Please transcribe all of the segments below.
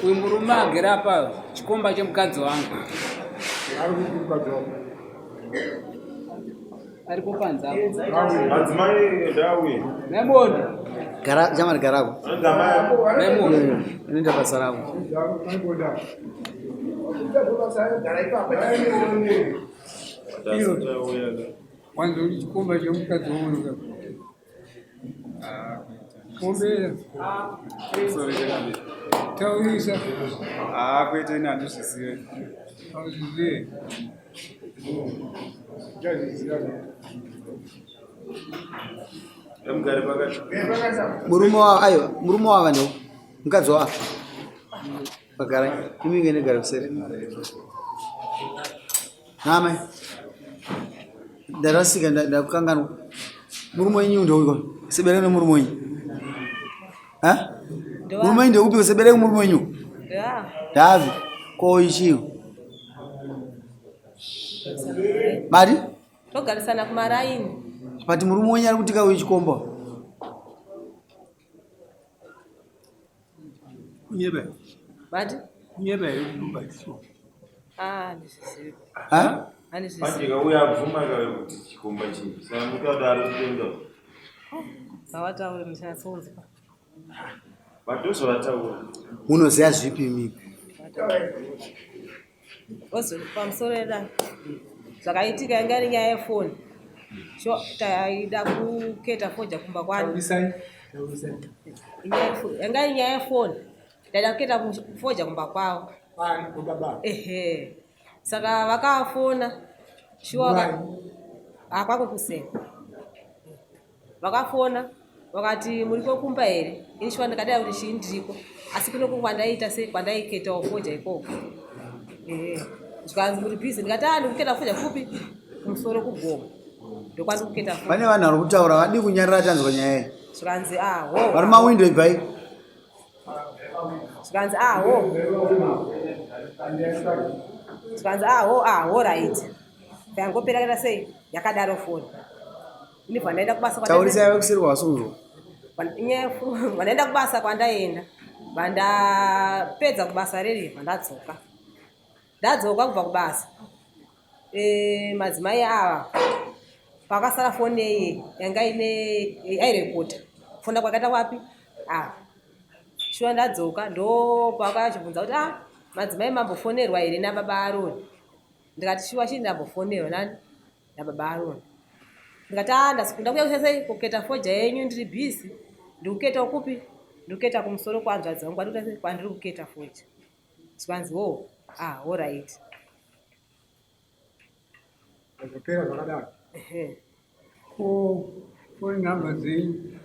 Uyu murume agere apa chikomba chemukadzi wangu. Ari kupi mukadzi wako? Aripo panze apo. Madzimai ndauye. Maimoni. Gara jamani garako. Anonzi amai. Maimoni. Inoita basa rako. Wanzi uri chikomba chemukadzi wangu. Kombera. Taurisa. Ah, kwete ini handizvizive. Hauzvizive. Uchazviziva. Mugare pakati. Murume wa aiwa, murume wava ndiwo. Mukadzi wava. Vagara, imi ngene gara kuseri. Namai. Ndarasika ndakukanganwa. Murume wenyu ndeuko. Sebereke nemurume wenyu. Ha? Murume wenyu ndeupi sebereke murume wenyu? Ndavi. Ko ichiyo. Mari? Togarisana kumaraini. But murume wenyu ari kutika uyu chikomba. Kunyeba. But Kunyeba here kubatwa. ah ndizvizivi. Ha? Handizvizivi. Manje kauya abvuma kawe kuti chikomba chii. Saka mutadaro kuenda. Zvavataura ndichanyatsonzwa. Vatozvavataura. Munoziva zvipi imi? Ozo pamusoro eda zvakaitika yanga iri nyaya yefoni. Sho taida kuketa foja kumba kwani. Taurisai. Taurisai. Inyaya yefoni. Yanga iri nyaya yefoni. Taida kuketa foja kumba kwavo. Kwani baba. Ehe. Saka vakafona. Shuwa Why? akwako kuseni. Vakafona vakati muriko kumba here? Ini shuwa ndikadai kuti chii ndiriko. Asi kuno kwandaita sei kwandaiketawo foja ikoko. Ehe. Zvikanzi muri busy ndikati ah ndikuketa foja kupi? Kumusoro kugomo. Ndokwandikuketa foja. Pane vanhu vari kutaura vadii kunyarara tanzwa nyaya iyi. Zvikanzi ah ho. Vari mawindo ibvai. Zvikanzi ah ho. Zvikanzi ah ho ah ho right. Yangopera kaita sei? Yakadaro foni. Ini bva kubasa kwandaienda- Taurisai vekuseri kwasunzwa. Vandaenda kubasa kwandaenda vandapedza kubasa reri vandadzoka ndadzoka kubva kubasa e, madzimai ava pakasara foni iyi yanga ine airekota fona kwakaita kwapi ava shuwa ndadzoka ndo pakachibvunza kuti ah madzimai mambofonerwa here nababa Aroni ndikati shuwa chii ndambofonerwa nani nababa Aroni ndikati ah ndasukunda kuya kusese kuketa foja yenyu ndiri busy ndikuketa kupi ndikuketa kumusoro kwanzvadzi wangu kwandiri kwandiri kuketa foja zvikanzi wo ah alright Zvapera zvakadaro. ehe Ko phone number dzenyu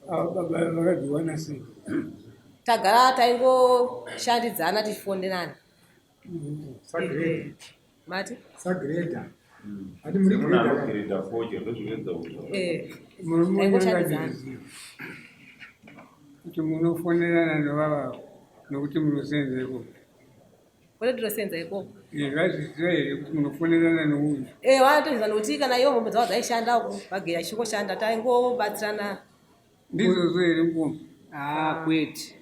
ava baba vakadziwana sei? Tagara taingoshandidzana tichifonderana. Sagrade. Mati? Sagrade. Ati muri Semunhu grade. anogireda fodya ndozvinoedza kutaura. Eh. Murume wenyu Taingoshandidzana. angazviziva. Kuti munofonerana nevava nokuti munosenza ikoko. Kwete tinosenza ikoko. Zvazviziva here kuti munofonerana neuyu? Eh, vanotoziva nokuti kana ivo mombe dzavo dzaishanda uku vagera chingoshanda taingobatsirana. Ndizvozvo here mukoma? Ah, kwete.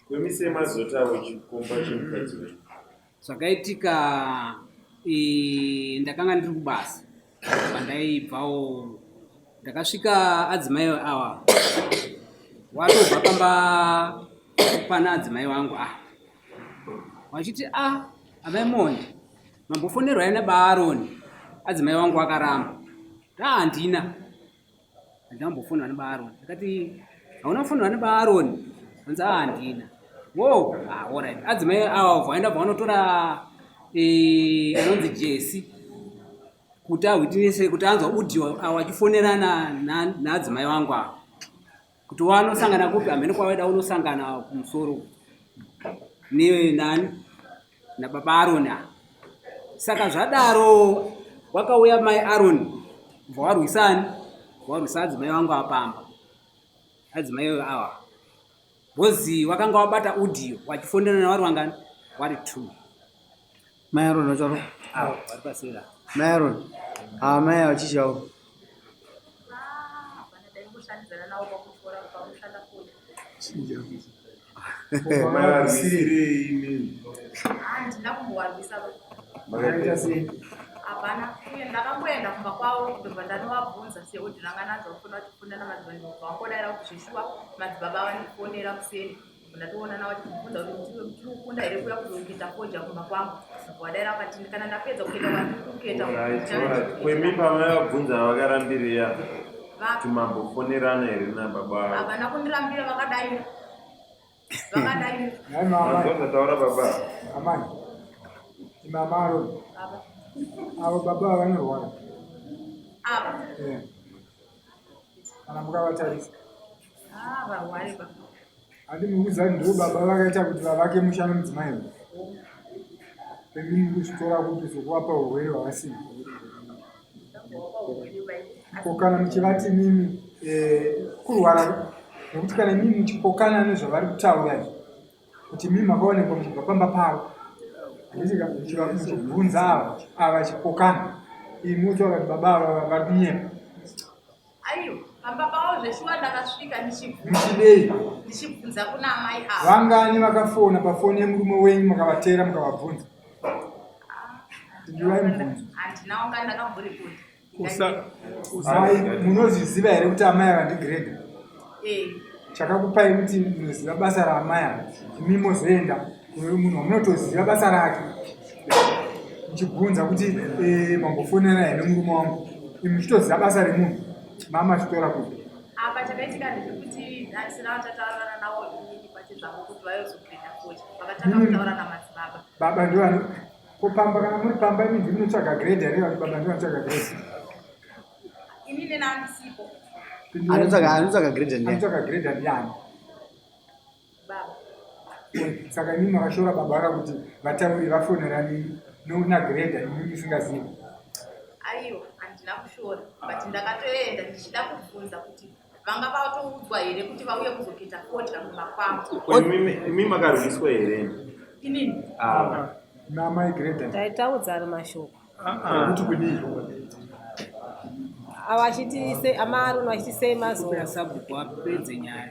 Kwemise mazotawo chikomba chemukadzi wenyu. Zvakaitika ndakanga ndiri kubasa pandaibvawo ndakasvika adzimai awa watobva pamba pana adzimai wangu ah wachiti ah amai Monde mambofonerwa ina baAroni adzimai wangu akaramba ndaa handina handina kumbofonerwa nebaAroni ndakati hauna kufonerwa nebaAroni anzi ah handina wo ah alright adzimai awa vaenda vanotora anonzi Jesi kuti ahwitinise kuti anzwa audio awa achifonerana naadzimai vangu ava kuti wanosangana kupi hamene kwawaida unosangana kumusoro nani nababa Aroni ava saka zvadaro wakauya mai Aroni bva warwisani warwisa adzimai vangu apamba adzimai awa bhozi wakanga wabata audio wachifonerana vari wangani wari two Mai Aroni vacharo. ava vari pasera Mai Aroni. Ah mai vachichawo. Hapana, taingoshandidzana navo pakutyora pakushanda fodya. Marwisirei imi? Handina kumbowarwisa. Makaita sei? Hapana. Uye ndakamboenda kumba kwavo ndobva ndanovabvunza seodhi ranga nanzwa kufona vachifona namadzibaba, ndobva vangodaira kuti zveshuwa madzibaba vandifonera kuseni. Ndatoona vachibvunza kuti tiri kukunda here kuuya kuzoketa fodya kumba kwangu. Ndobva vadaira vakati kana ndapedza kuketa kwandiri kuketa. Kwemi pamavabvunza vakarambirei kuti mambofonerana here nababa avo? Havana kundirambira, vakadaira. Vakadaira. Nhai mama. Manzwa zvataura baba? Amai. Mama Aaron. Baba. Avo baba vanorwara. Ava. Eh. Kana mukavatarisa. Ah, varware baba. Handi mukuziva kuti ndivo baba vakaita kuti vavake musha nomudzimai uyu. Imi mukuzvitora kupi zvokuvapa urwere hwavasina? Ko kana muchivati imimi kurwara, nekuti kana imimi muchipokana nezvavari kutaura izvi, kuti imimi makaonekwa muchibva pamba pavo, handiti ka, muchibvunza ava ava vachipokana, imi motaura kuti baba ava vari kunyepa. Aiwa, pamba pavo zveshuwa ndakasvika ndichibvunza. Muchidei? Ndichibvunza kuna amai ava. Vangani vakafona pafoni yemurume wenyu mukavateera mukavabvunza? Pindurai mubvunzo. Handina wanga ndakamborekodi. Mai, munozviziva here kuti amai ava ndigreda? Eh. Chakakupai kuti munoziva basa raamai ava, imi mozoenda kune munhu wamunotoziva basa rake muchibvunza kuti mambofonera here murume wangu, imi muchitoziva basa remunhu, mama achitora kupi? Apa chakaitika ndechekuti ndasina vatataurana navo inini pachezvavo kuti vayozogreda fodya. Vakatanga kutaura namadzibaba. Baba ndivo vano ko pamba, kana muri pamba imi ndimi munotsvaga grade here, kuti baba ndivo vanotsvaga grade? Inini nandisipo. Anotsvaga grade ndiani? Anotsvaga grade ndiani? Baba. Saka imi makashora baba vaka kuti vatauri vafonerani nagrade imi musingazivi. Aiwa, handina kushora, but ndakatoenda ndichida kubvunza kuti vanga vatoudzwa here kuti vauye kuzoketa fodya kumba kwangu. Ko imi makarwiswa here? Inini? Ava. Namai grade. Taitaudzana mashoko. Kuti kudii? Ava vachiti sei amaAroni vachiti sei mazo Kuya sabhuku apedze nyaya.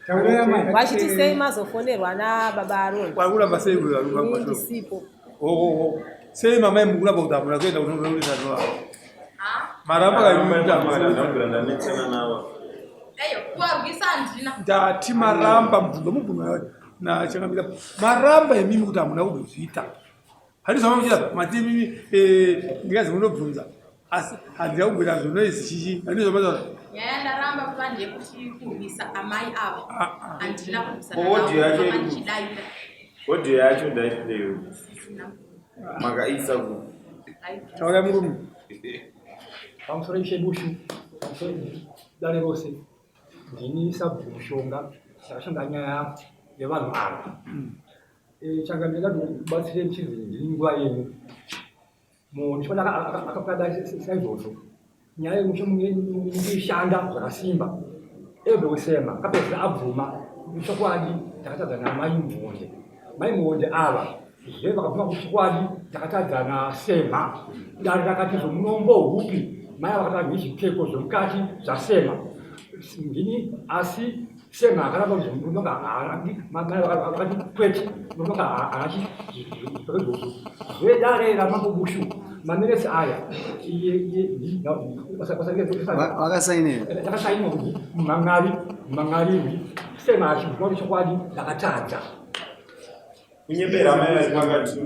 Taurai amai. Vachiti sei mazofonerwa nababa Aroni. Vari kuramba sei Ini ndisipo. Oh. Sei mamai mukuramba kuti hamuna kuenda kunonorisana vavo? Maramba Ndambira ndanetsana navo. Eyo, kuvarwisa handina. Ndati maramba mubvunzo mubvunzo nachangamira. Maramba imimi kuti hamuna kuzviita. Handizvo mamuchita mati imimi ndikazi munobvunza asi handina kubvira zvonoizi chichi handizvo mataura. Nyaya ndaramba kuva ndeyekuti kurwisa amai ava. Handina kurwisana Ko audio yacho navo, iri ndichidaira. Audio yacho ndaiplay. Makaisa ku. Taurai murume. Pamusoro ishe Bushu, pamusoro dare rose, ndini sabhuku Mushonga, ndakashanda nyaya yevanhu ava. Changamire ndati kubatsire muchinzi ndini nguva yenyu. Munhu ndichiona akapada saizvozvo. Nyaya yemusha muchishanda zvakasimba. Every kusema akapedzisira abvuma chokwadi takatadza namai Muhonde. Mai Muhonde ava zve vakabvuma kuti chokwadi takatadza naSema. Dare rakati zvomunombo hupi mai ava vakatadza nezvipfeko zvemukati zvaSema. Ndini asi Sema akaramba kuti murume wanga haadi, mai vakati kwete, murume wanga haana zvipfeko izvozvo. Zvedare raMambo Bushu maminetsi aya Vakasainira. Takasainwa kuti mumhan'ari mumhan'arirwi Sema achibvuma kuti chokwadi ndakatadza. Kunyebera amai vari pakati.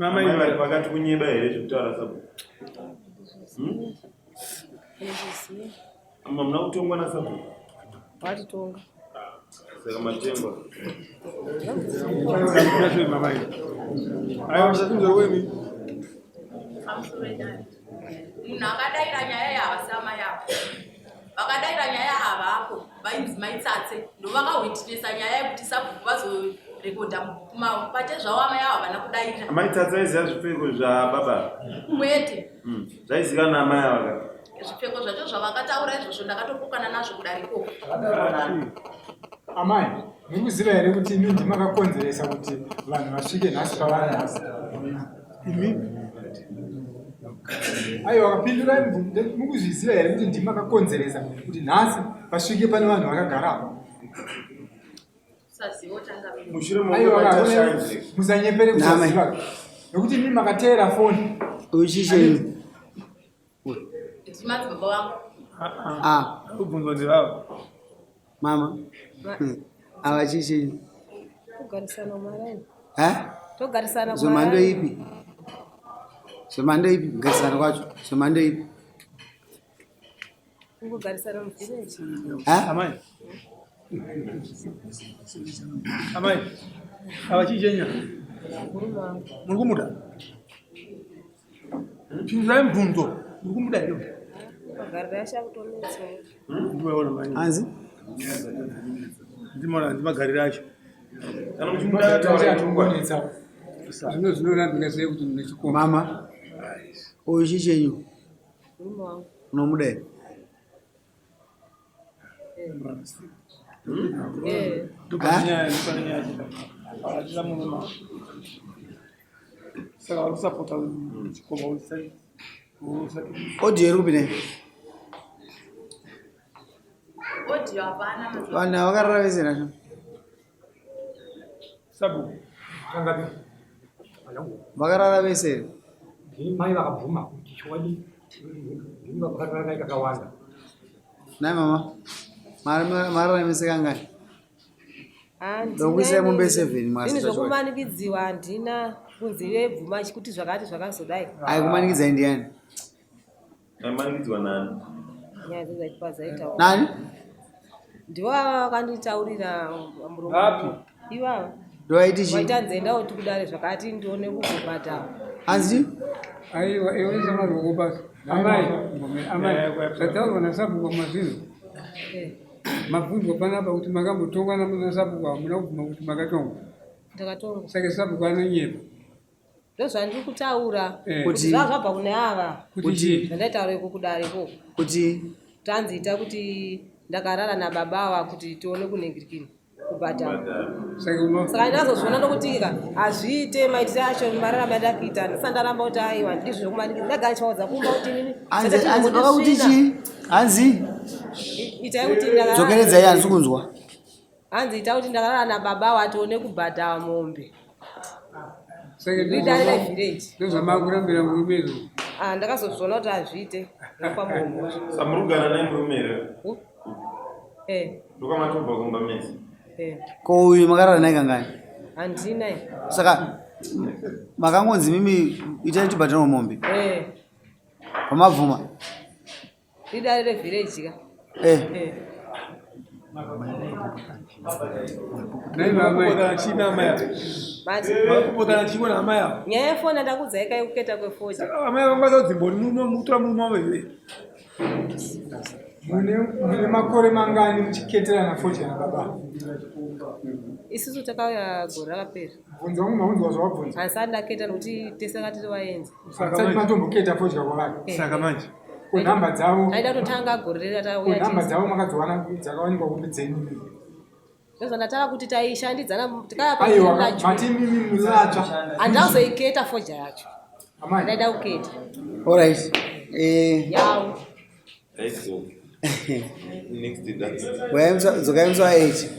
Amai vari pakati kunyeba here zvekutaura sabhuku? Amma muna kutongwa nasabhuku? Vatitonga. Saka matengwa. Aiwa musatinzwa wemi. Pamusoro idare. Munhu akadaira nyaya yava samai avo. Vakadaira nyaya ava apo vainzi maitsatse ndovakahwitinesa nyaya yekuti sabhuku vazorekodha mubhuku mavo. Pachezvavo amai avo havana kudaira. Amai Tsatse aiziva zvipfeko zvababa? Kwete. Zvaiziva naamai ava ka? Zvipfeko zvacho zvavakataura izvozvo ndakatopokana nazvo kudariko. Amai, muri kuziva here kuti imi ndimi makakonzeresa kuti vanhu vasvike nhasi pavari nhasi? Imi? Aiwa, pindurai mubvunzo. Mukuzviziva here kuti ndimi makakonzeresa kuti nhasi pasvike pane vanhu vakagara apa? Kusaziva changamire. Mushure mokunge Aiwa, maita hakuna- shanje. musanyepere Namai. kusaziva nekuti imi makateera foni Uyu chii chenyu? Ndimadzibaba vangu. Ah, Kubvunzwa ndevavo. mama. Ava chii chenyu? Kugarisana kumaraini. Ha? Togarisana Zvemhando kumaraini. ipi? Zvemhando ipi kugarisana kwacho? Zvemhando ipi? Kungogarisana muvhireji. Ha? Amai. Amai. Ava chii chenyu? Murume wangu. Muri kumuda? Pindurai mubvunzo. Muri kumuda here? Magariro acho akutonetsa. Ndimaona mani. Hanzi? Ndimaona ndimagariro acho. Kana muchimuda taurai chokwadi. atongonetsa Zvino zvinorambika sei kuti mune chikomba? Mama. Uyu chii chenyu? Murume wangu. Unomuda here? Eh. Ndopane nyaya, ndopane nyaya chete. Hatina murume. Saka vari kusapota chikomba kuti usati Audio iri kupi nei? Audio hapana madzibaba. Vanhu ava vakarara vese nazvo. sabhuku. Changamire. Vakarara vese here? Ndini mai vakabvuma kuti chokwadi ndini vakarara naye kakawanda. Nai mama. Marara mese kangani? Handina Ndokuisai mombe inini. 7 Zvinhu mwasita chokwadi. zvokumanikidziwa handina kunzi iwe bvuma kuti zvakati zvakazodai. Aikumanikidzai ndiani? Aimanikidzwa nani? Nyaya dzaitwa dzaitaura. Nani? Ndivo ava vakanditaurira murume. Vapi? Ivava. Ndovaiti chii? Waita nzenda kuti kudare zvakati ndione kuzobhadhara. Hanzi? Aiwa, iwe isa maruoko pasi. Amai, amai, zvataurwa nasabhuku mazvinhu. Eh, Mabvunzwa panapa kuti makambotongwa nasabhuku hamuna kubvuma kuti makatongwa. Ndakatongwa. Saka sabhuku anonyepa. Ndozvandiri kutaura. Eh. Kuti Kuti- zvava zvabva kune ava. Kuti chii? Zvandaitaura iko kudare ikoko. Kuti Tanzi ita kuti ndakarara nababa ava kuti tione kunhingirikini kubhadhara. Saka uma- Saka ndazozviona nokuti ka hazviite maitiro acho mararama andakuita ndisati ndaramba kuti aiwa ndizvo zvokumanikidza ndagara ndichivaudza kumba kuti inini hanzi hanzi vakakuti chii? Hanzi? itai kuti ndakarara Dzokeredzai handisi kunzwa. hanzi ita kuti ndakarara nababa ava tione kubhadhara mombe Saka ridare revhireji ndozvamakurambira murume izvo. Ah, ndakazozviona kuti hazviite ndokwamombo Saka muri kugara naye murume here? eh Ndokamatobva kumba mese. eh Ko uyu makarara naye kangani? handina Saka makangonzi mimi itai tibhadhara mombe. eh Pamabvuma. ridare revhireji ka Eh. eh Nai mama. Kupotana chii naamai ava? mati Kupotana chii naamai ava? nyaya yefoni andakuudzai kai kuketa kwefoja Saka amai vangakwanisa kudzimbori murume mukutora murume wavo here? mune mune makore mangani muchiketerana fodya nababa isusu takauya gore rakapera bvunza wangu maunzwa zvawabvunza handisati ndaketa nokuti tese tanga tiri vaenzi Saka musati manje. matomboketa fodya kwavari Eh. Saka manje. ko nhamba dzavo taida kutotanga gore rera ko tauya nhamba tese dzavo makadziwana dzakawanikwa kupi dzenyu ndozvandatava kuti taishandidzana tikaya aiwa mati mimi muri vatsva handazoiketa foja yacho amai ndaida kuketa Alright. Eh. yavo Aidzoka. Next dance. Dzokai musi wa 8.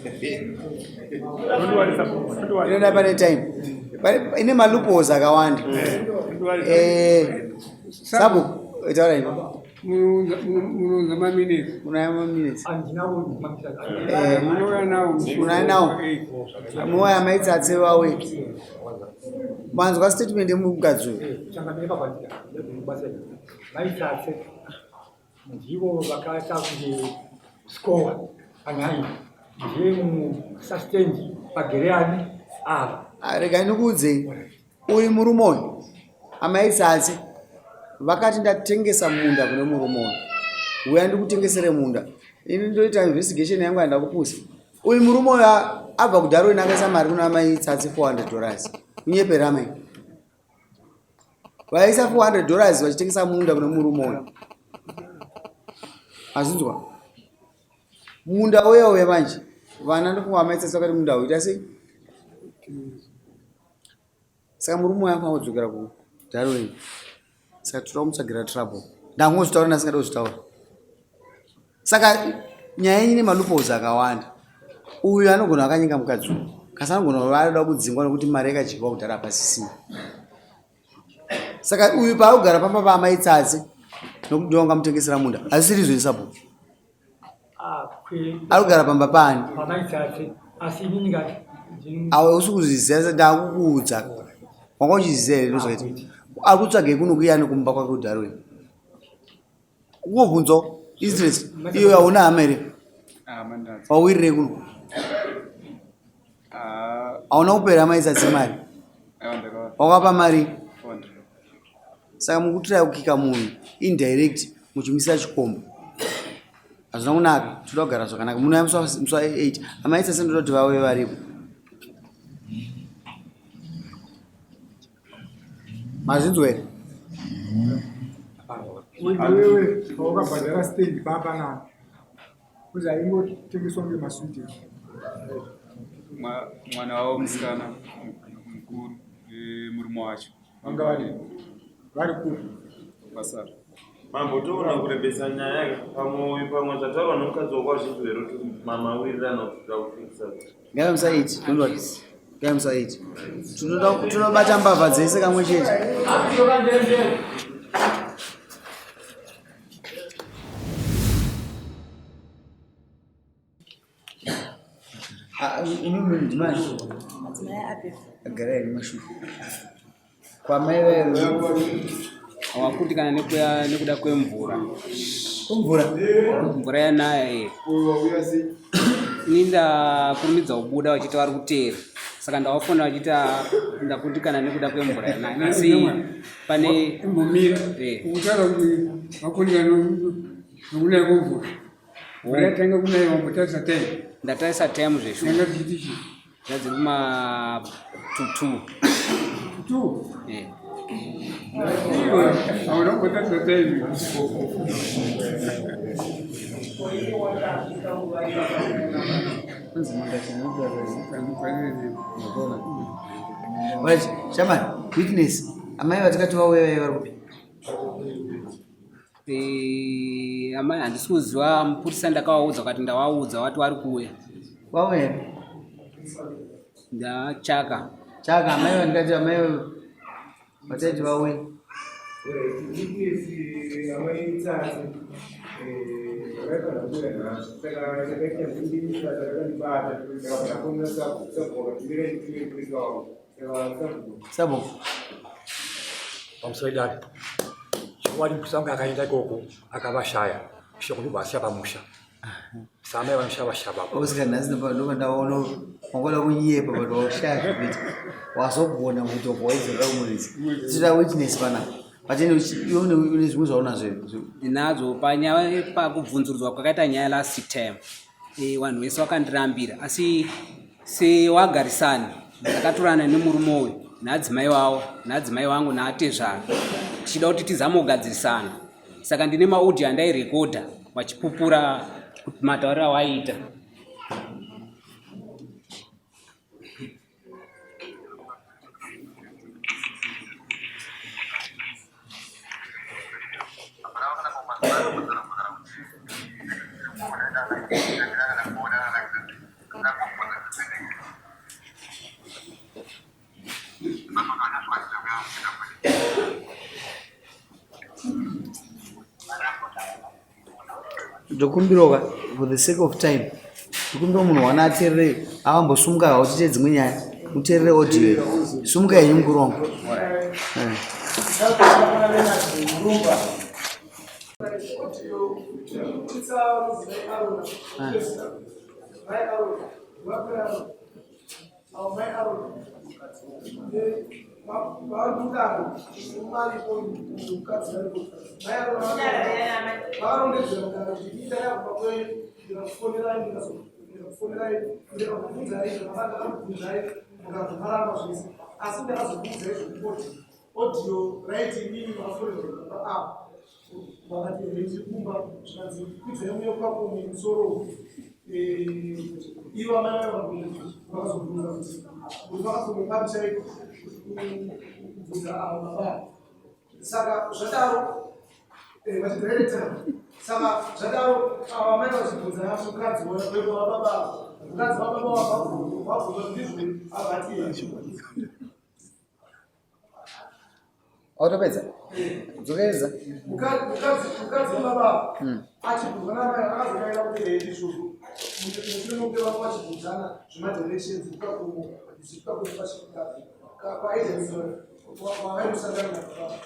Nondiwarisa. Nondiwarisa. Inoda pane time. Ine maloopholes akawanda. Nondiwarisa. Eh. Sabhuku, taura ini. Munounza maminitsi. Munaya maminitsi. Handina kumamisa. Eh. Munouya nawo. Munaya nawo. Muwaya maitsatse vawe. Manzwa statement yemukadzi uyu. Changamire pakwandika ndozvinobatsira. Maitsatse ndivo vakaita kunge sikowa panyaya iyi. Ndiye musustendi pagereani ava. Ah, Regai ndikuudzei. Uyu murume uyu amaitsatse vakati ndatengesa munda kune murume uyu. Uya ndikutengesere munda. Ini ndoita investigation yangu handakupusa. Uyu murume uyu abva kudhara akaisa mari kuna amaitsatse 400 dollars. Kunyepera amai. Vaisa 400 dollars vachitengesa munda kune murume uyu. Azinzwa. Munda uya uya manje. Vana ndofunga amaitsatse vakati munda uyu ita sei? Saka murume uyu anofanira kudzokera kuDarwin. Saka toda kumutsvagira trouble. Ndangozvitaura ndasingada kuzvitaura. Saka nyaya yenyu ine maloopholes akawanda. Uyu anogona akanyenga mukadzi uyu kasi anogona kuva anoda kudzingwa nokuti mari yakadyiwa kudhara hapasisina. Saka uyu paakugara pamba paamai Tsatsi nokuti ndiwo angamutengesera munda hazvisiri izvo sabhuku. Ari kugara pamba paani? Awe usi kuzviziva ndakukuudza. Wanga uchiziva here ndozvaita? Ari kutsvagei kuno kuyani kumba kwake kudhara uyu? Kungobvunzawo interest iyo hauna hama here? Wawirirei kuno? Hauna kupera mai tsatsi mari? Wakapa mari? Saka mukutiraya kukika munhu indirect muchimuisa chikomba. Hazvina kunaka, toda kugara zvakanaka. Munouya musi wa 8. Amai tsatsi ndoda kuti vauye varipo. Mazvinzwa here? Iwewe wakabhadhara stand baba nani? Kuzi aingotengeswa kunge maswiti. Mwana wavo musikana mukuru murume wacho. Vanga vari vari kupi? Pasara. Mambo toona kurebesa nyaya pamwe pamwe zvataurwa nomukadzi wako azvinzwa here kuti mamawirirana kuti toda kufikisa. Ngave musaiti, don't worry. Ngave musaiti. Tinoda tinobata mbavha dzese kamwe chete. Ah, imimi ndimai. Madzimai api? Garai mashuku. Kwamai vaye wakuti kana nekuda kwemvura. Kwemvura? Mvura yanaya iyi. Ini ndakurumidza kubuda vachiti vari kuteera. Saka ndawafona vachiti ndakundikana nekuda kwemvura yanaya. Asi pane imbomira. Ukutaura kuti vakundikana nokunaya kwemvura. Mvura yatanga kunaya wambotarisa time. Ndatarisa time zveshuwa. Yanga tichiti chii? Zvadziri kuma 2. 2? Eh. Iwe hauna kumbotarisa time. Right, Shaman, witness. Amai vatikati vauya vaiva vari kupi? Eh, amai handisi kuziva mupurisa ndakawaudza kati ndawaudza wati wari kuuya. Wauya here? Ndachaka. Chaka amai vandikati amai vataiti vauye. Sabhuku. Pamusoro idare. Chokwadi mupurisa wangu akaenda ikoko akavashaya shoko ndobva asiya pamusha. Samai vanoshava shava. Oscar nhasi ndobva ndaona wangoda kunyepa but washaya zvekuita. Wazogona kuti waidzoka kumuridzi. Tinoda witness panapa. But iwe une zvimwe zvaunazvo here? Ndinazvo panyaya pakubvunzurudzwa kwakaita nyaya last time. Eh, vanhu vese vakandirambira asi sewagarisani ndakatorana nemurume uyu naadzimai wavo naadzimai vangu naatezvara tichida kuti tizame kugadzirisana saka ndine maaudio andairekodha vachipupura matauriro awaiita. Ndokumbirawo for the sake of time ndokumbira munhu wana aterere avambosumuka hauchiite dzimwe nyaya muterere audio iyi sumuka henyu mukuru wangu eh. Avo mai Aaron vari mudare varipo mukadzi varipo mai Aaron vakarondedzera mudare kuti ini ndakabva kwenyu ndikakufonerai ndikakufonerai ndikakubvunzai zvakabva ndakakubvunzai mukabva maramba zvese asi ndakazokuudzai zvekuti audio raiti inini makafonerwa baba ava vakati here kumba zvikanzi kwidzai muye kwako musoro ivo amai vakazobvunza kuti uri vakafunga papi chaiko kubvunza avo baba saka zvadaro vachidirector saka zvadaro avo amai vachibvunza mukadzi wevababa Mukadzi wababa wabvunzwa ndizvo abva ati Autopedza? Dzokeredza. Mukadzi wababa achibvunzwa naamai akazodaira kuti hee ndizvozvo. Mushure mokunge vanga vachibvunzana zvemadirections zvichipika kwaagency kwavainosangana nababa.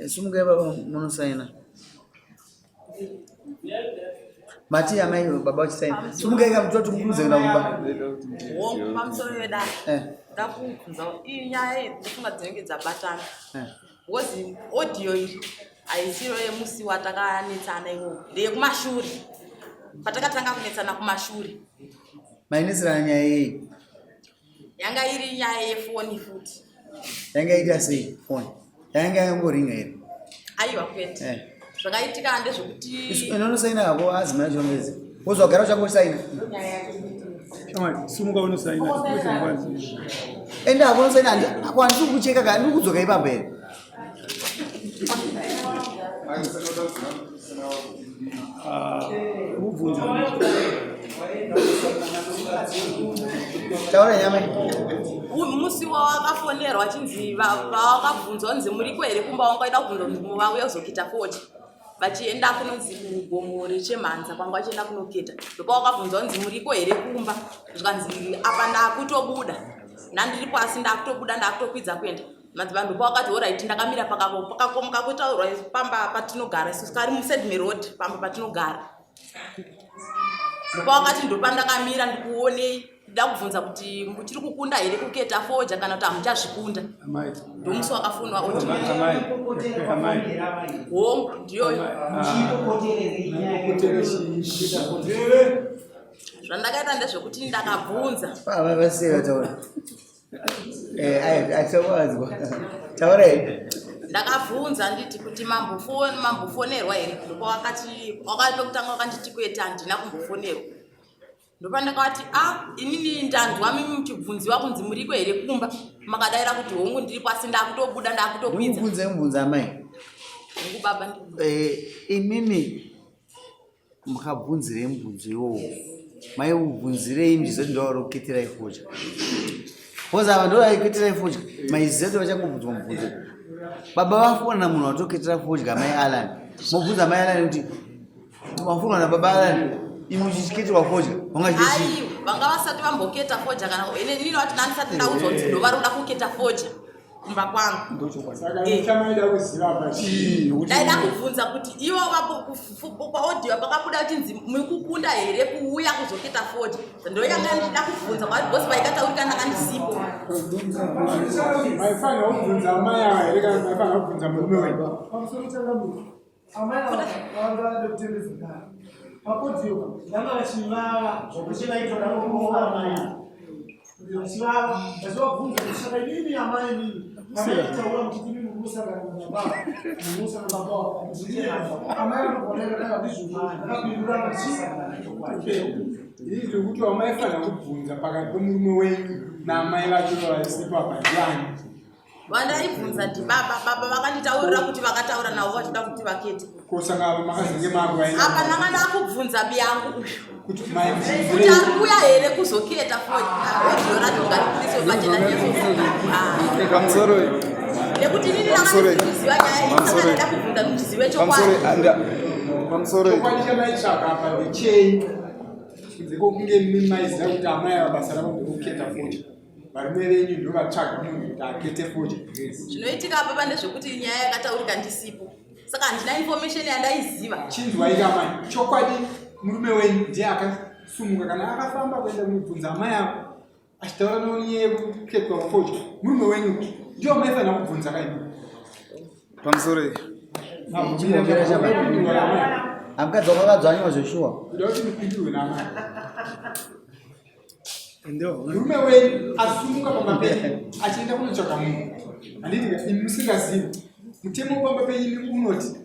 Sumukai baba munosaina. Mati amai baba vachisaina. Sumukai kamutora timukurudze kuenda kumba. Hongu, pamusoro vedare. Ndakubvunza iyi nyaya iyi ndofunga dzinenge dzabatana. Because audio iyi haisiro yemusi watakanetsana iwowo, ndeyekumashure. Patakatanga kunetsana kumashure. Mainetserana nyaya iyi? Yanga iri nyaya yefoni futi. Yanga ita sei foni? Yanga yangoringa here? Aiwa kwete. Zvakaitika ndezvekuti Unonosaina hako azimai chongezi. Wozogara uchangosaina. Sumuka unosaina. Enda hako unosaina ako handisi kukucheka ka ndiri kudzoka ipapo here? Taura nyama. Musi wawakafonerwa chinzi vawakabvunzwa kunzi muriko here kumba wanga waida kubvunzwa kunzi vauya kuzokita fodya vachienda kunonzi kugomo rechemhanza kwanga vachienda kunoketa ndopawakabvunzwa kunzi muriko here kumba zvikanzi apa ndakutobuda ndandiripo asi ndakutobuda ndakutokwidza kuenda madzibaba ndopawakati horaiti ndakamira pakakomo kakotaurwa pamba patinogara isusu kari musedme road pamba patinogara ndopawakati ndopandakamira ndikuonei ndida kubvunza kuti muchiri kukunda here kuketa foja kana kuti hamuchazvikunda ndomusi wakafonwa oti hongu ndiyoyo zvandakaita ndezvekuti ndakabvunza Ndakabvunza nditi kuti mambofonerwa here ndopawakati wakatokutanga wakanditi kwete handina kumbofonerwa ndopandakavati a ah, inini ndanzwa mimi muchibvunziwa kunzi muriko here kumba makadaira kuti hongu ndiripo asi ndakutobuda ndakutokwidza ndikubvunze mubvunza amai hongu baba imimi Makabvunzirei mubvunzo iwowo? Maibvunzirei muchiziva kuti ndovari kuketerai fodya? Because ava ndo vaiketerai fodya, maiziva kuti vachangobvunzwa mubvunzo. Baba vafona munhu watoketera fodya mai Alan. Mobvunza mai Alan kuti mafonwa nababa Alan imwe uchiketerwa fodya wanga chii? Aiwa, vanga vasati vamboketa fodya kana ini vati ndandisati ndaudzwa kuti ndovari kuda kuketa fodya. kumba kwangu ndaida kubvunza kuti ivo paaudio pakabuda kuchinzi mukukunda here kuuya kuzoketa fodya ndoyanga ndida kubvunza kwaari bhosi paikataurika ndanga ndisipo maifanira kubvunza amai ava here kana maifanira kubvunza murume wenyu Amai ava vanga nekutendedza dare. Pakodziyo vanga vachivava zvekuti vaitoda kurova amai ava. Kuti vachivava vachivabvunza kuti saka inini amai inini pamaitaura muchiti inini munosangana nababa munosangana nababa wavo. Amai vanogona kudai ndizvozvo ndakapindura vachi. Ini ndiri kuti wamaifanira kubvunza pakati pemurume wenyu naamai vacho vasipo apa ndiani? Vandaibvunza ndibaba, baba vakanditaurira kuti vakataura navo vachida kuti vakete. Kosanga apa makazenge makuvaenda. Apa ndanga ndakubvunza biyangu uyu. Kuti kuti ari kuuya here kuzoketa audio racho ngaribudiswe pachena nyatso. Pamusoro. Nekuti inini ndanga ndikuziva nyaya iyi saka ndaida kubvunza kuti zive chokwadi. Pamusoro. Chokwadi chamaitsvaka apa ndechei? Kunze kwokunge maiziva kuti amai ava basa ravo ndekuketa fodya. Varume venyu ndovatsvaga munhu kuti akete fodya. Zvinoitika apa pane zvekuti nyaya yakataurika ndisipo. Saka handina information yandaiziva. Chinzwai kamai, chokwadi murume wenyu ndiye akasumuka kana akafamba kuenda kunobvunza amai avo achitaura nonyaya yekuketwa fodya. Murume wenyu ndiye wamaifanira kubvunza kaini. Pamusoro iyi. Amukadzi wako akadzvanywa zveshuwa. Kuda kuti mupindurwe naamai. Murume wenyu asumuka pamba penyu achienda kunotsvaka munhu handiti imi musingazivi mutemo pamba penyu imi unoti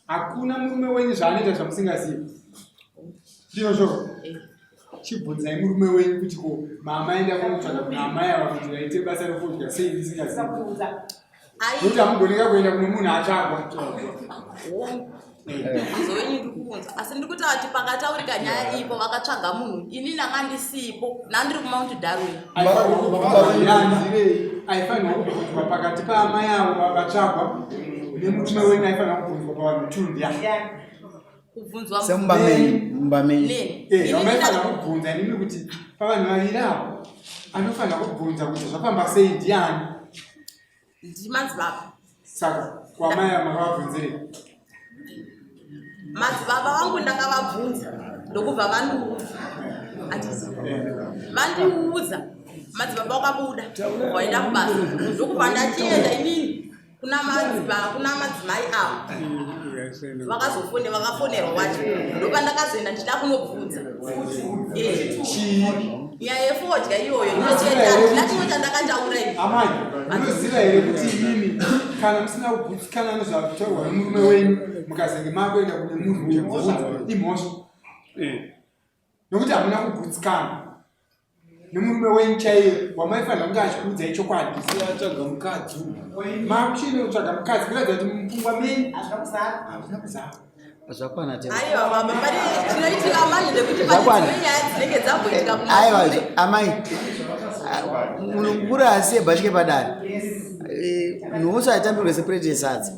hakuna murume wenyu zvaanoita zvamusingazivi ndizvozvo chibvunzai murume wenyu kuti ko mama enda kunotsvaka kuna amai ava kuti vaite basa rekudya sei ndisingazivi nokuti hamugoneka kuenda kune munhu atsvagwa. Mubvunzo wenyu ndiri kuunzwa asi ndiri kutaura kuti pakataurika nyaya ipo vakatsvaga munhu ini ndanga ndisipo ndandiri kumount Darwin. Aifanirwa kubvunzwa pakati paamai avo vakatsvagwa nemurume wenyu aifanirwa kubvunzwa pavanhu two ndiani? Kubvunzwa Semumba menyu, mumba menyu. Neni. Eh, vamaifanira kubvunza inini kuti pavanhu vaviri avo anofanira kubvunza kuti zvafamba sei ndiani? Ndimadzibaba. Saka kwamai ava makavabvunzirei? Madzibaba vangu ndakavabvunza ndokubva vandiudza. Handiti? Vandiudza madzibaba wakabuda waenda kubasa ndokubva ndachienda inini kuna madzibaba kuna madzimai avo vakazofone vakafonerwa wacho ndopandakazoenda ndichida kunobvunza futi Eh. nyaya yefodya iyoyo inochete handina chimwe chandakataura ini Amai, munoziva here kuti imimi kana musina kugutsikana nezvataurwa nemurume wenyu mukazenge makuenda kune munhu muchibvunza imhosva. Nokuti hamuna kugutsikana nemurume wenyu chaiye wamaifanira kunge achikuudzai chokwadi. Atsvaga mukadzi. Makuchine kutsvaga mukadzi kuratidza kuti mupfungwa menyu hazvina kuzara. Zvakwana te. Aiwa baba, pane chinoitika manje ndekuti pane Zvakwana. dzimwe nyaya dzinenge dzamboitika Aiwa kumashure. amai. Munhu mukuru asiye bhatye padare. Nhosva haitambirwe sepureti yesadza.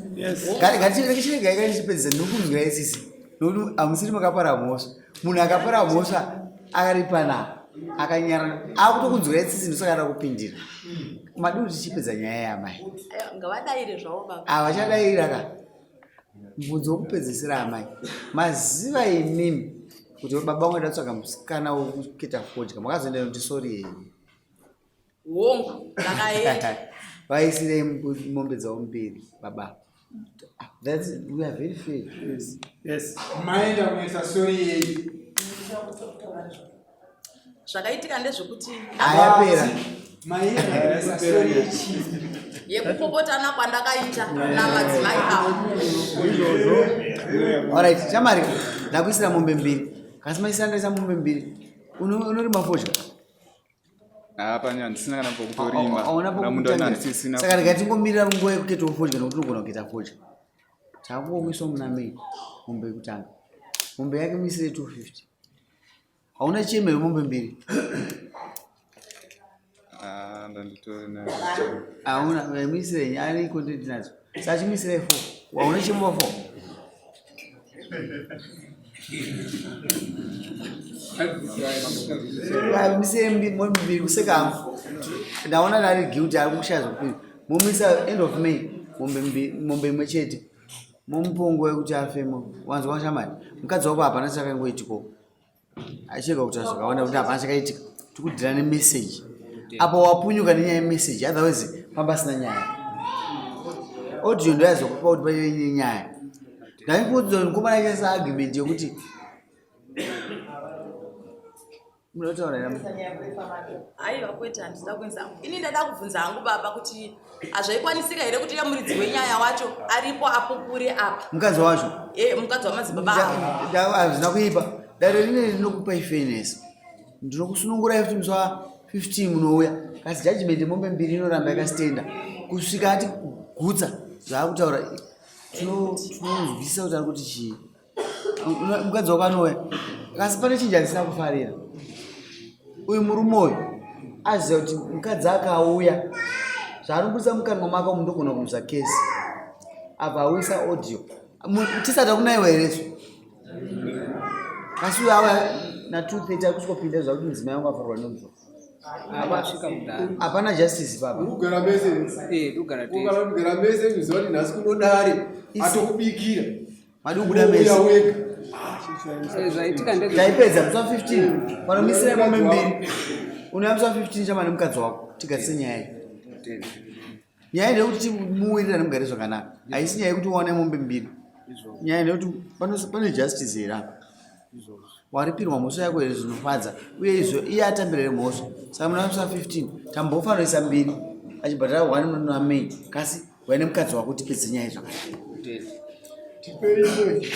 Ngatichiregai kanichipedzisa ndinokunzwirai isisi. Nokuti hamusiri makapara mhosva. Munhu akapara mhosva akaripa akanyarara akutokunzwirai tsitsi ndosaka ada kupindira. Madii kuti tichipedza nyaya yamai. Aiwa, ngavadaire zvavo baba. Havachadaira ka. Mubvunzo wekupedzisira amai. Maziva imimi kuti baba vangu ndatsvaga musikana wekuketa fodya makazoenda noti sorry here? Hongu, ndakaenda. Vaisirei mombe dzavo mbiri baba. That's we are very fair. Yes. Yes. Maenda kunoita sorry yei? Zvakaitika ndezvekuti Ayapera. Maenda kunoisa sorry yechii? yekupopotana kwandakaita namadzimai avo. Alright, chamari ndakuisira mombe mbiri. Kasi maisira ndaisa mombe mbiri. Unorima fodya? Apa handisina kana pokutorima. Hauna Kana munda pokutangira. handisisina. Saka rega tingomirira nguva yekuketawo fodya nokuti unogona kuketa fodya. Takungokuiswa muna May mombe yekutanga. Mombe yake muisire 250. Hauna chemero mombe mbiri. Ah, ndanditori Hauna muisire ari content nadzo. Saka chimuisire 4. Hauna chemo 4. Misire mombe mbiri kuseka hangu. Ndaona ndari guilty ari kushaya zvekupinda. Momisa end of May mombe mbiri mombe imwe chete. Momupa nguva yekuti afemo. Wanzwa shamari. Mukadzi wako hapana chakangoitikawo. Achirega kutaura zvakawanda kuti hapana chakaitika. Tikudhira nemeseji. Apa wapunyuka nenyaya yemeseji otherwise pamba pasina nyaya. Audio ndoyazokupa kuti paive nenyaya. Ndaikuudza kuti mukomana achaisa argument yekuti munotaura here? Aiwa kwete handida kuenza. Ini ndada kubvunza hangu baba kuti hazvaikwanisika here kuti iye muridzi wenyaya wacho aripo apupure apa. Mukadzi wacho Eh, mukadzi wamadzibaba avo. Hazvina kuipa. Dare rine rinokupai fairness. Ndinokusunungurai futi musi wa 15 munouya. Kasi judgment yemombe mbiri inoramba yakastenda kusvika ati gutsa zvaakutaura. Tinonzwisisa kuti ari kuti chii. Mukadzi wako anouya. Kasi pane chinhu chandisina kufarira. Uyu murume uyu aziva kuti mukadzi akauya zvaanobudisa mukanwa make umu ndogona kumuza kesi. Abva auisa audio. Tisati takunaiwa here isu? Asi uyu auya na 2:30 ari kusvikopinda zvakuti mudzimai wangu afarwa nemvura. Hapana justice papa. Kugara mese. Eh, kugara tese. Kugara mese uziva kuti nhasi kunodare atokubikira. Madi kubuda mese. Wouya wega. Zvaitika ndezve Taipedza musi wa 15 panomisira mombe mbiri. Unouya musi wa 15 chama nemukadzi wako tigadzise nyaya iyi. Nyaya ndeyekuti muwirirane mugare zvakanaka. Haisi nyaya yekuti uwane mombe mbiri. Nyaya ndeyekuti pane justice here apa. Waripirwa mhosva yako here zvinofadza uye izvo iye atambira here mhosva. Saka muna musi wa 15 tambofanoisa mbiri achibhadhara 1 namei kasi waine mukadzi wako tipedze nyaya zvakanaka. Tipei imwe.